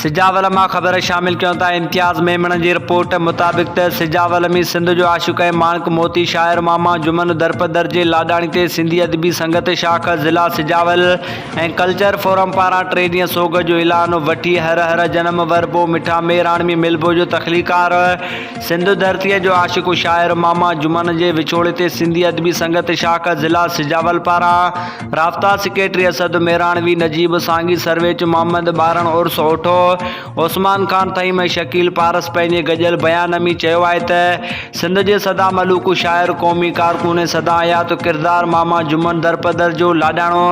سجاول مان خبر شامل ڪيون ٿا امتياز ميمڻ جي رپورٽ مطابق ته سجاول ۾ سنڌ جو عاشق ۽ ماڻڪ موتي شاعر ماما جمن درپدر جي لاڏاڻي تي سنڌي ادبي سنگت شاخ ضلع سجاول ۽ ڪلچر فورم پاران ٽي ڏينهن سوڳ جو اعلان وٺي هر هر جنم وربو مٺا ميراڻ ۾ ملبو جو تخليقار سنڌ ڌرتيء جو عاشق شاعر ماما جمن جي وڇوڙي تي سنڌي ادبي سنگت شاخ ضلع سجاول پاران رابطا سيڪريٽري اسد ميراڻوي، نجيب سانگي، سرويچ محمد ٻارڻ، عرس اوٺو، عثمان خان ٿهيم ۽ شڪيل پارس پنهنجي گڏيل بيان ۾ چيو آهي ته سنڌ جي سدا ملوڪ شاعر، قومي ڪارڪن ۽ سدا حيات ڪردار ماما جمن درپدر جو لاڏاڻو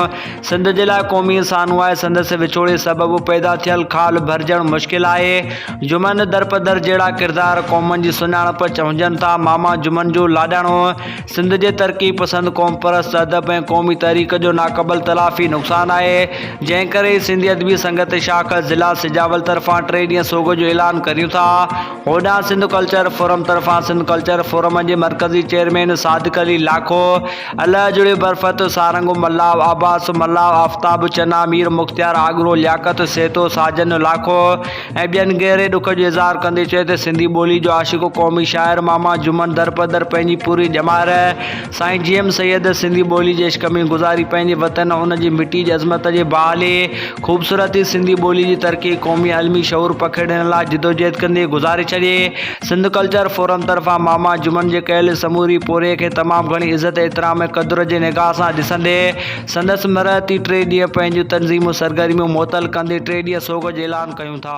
سنڌ جي لاء قومي سانحو آهي، سندس وڇوڙي سبب پيدا ٿيل خال ڀرجڻ مشڪل آهي. جمن درپدر جهڙا ڪردار قومن جي سڃاڻپ هجن ٿا. ماما جمن جو لاڏاڻو سنڌ جي ترقي پسند قومپرست ادب ۽ قومي تحريڪ جو ناقابل تلافي نقصان آهي، جنهن ڪري ئي سنڌي ادبي سنگت شاخ ضلع سجاول طرفان ٽي ڏينهن سوڳ جو اعلان ڪريون ٿا. هوڏانهن سنڌ ڪلچر فورم طرفان سنڌ ڪلچر فورم جي مرڪزي چيئرمين صادق علي لاکو، الهه جڙيو برفت، سارنگ ملاح، عباس ملاح، آفتاب چنا، مير مختيار آڳرو، لياقت سهتو، ساجن لاکو ۽ ٻين گهري ڏک جو اظهار ڪندي چيو ته سنڌي ٻولي جو عاشق قومي شاعر ماما جمن درپدر پنهنجي پوري ڄمار سائين جي ايم سيد سنڌي ٻولي جي عشق ۾ گذاري پنهنجي وطن ان جي مٽي جي عظمت جي بحالي خوبصورتي سنڌي ٻولي جي ترقي قومي علمي شعور پکيڙڻ لاء جدوجهد ڪندي گذاري ڇڏي. سنڌ ڪلچر فورم طرفان ماما جمن جي ڪيل سموري پورهيي کي تمام گهڻي عزت احترام ۽ قدر جي نگاهه سان ڏسندي سندس مرحتي ٽي ڏينهن پنهنجون تنظيمون سرگرميون معطل ڪندي ٽي ڏينهن سوڳ جو اعلان ڪيون ٿا.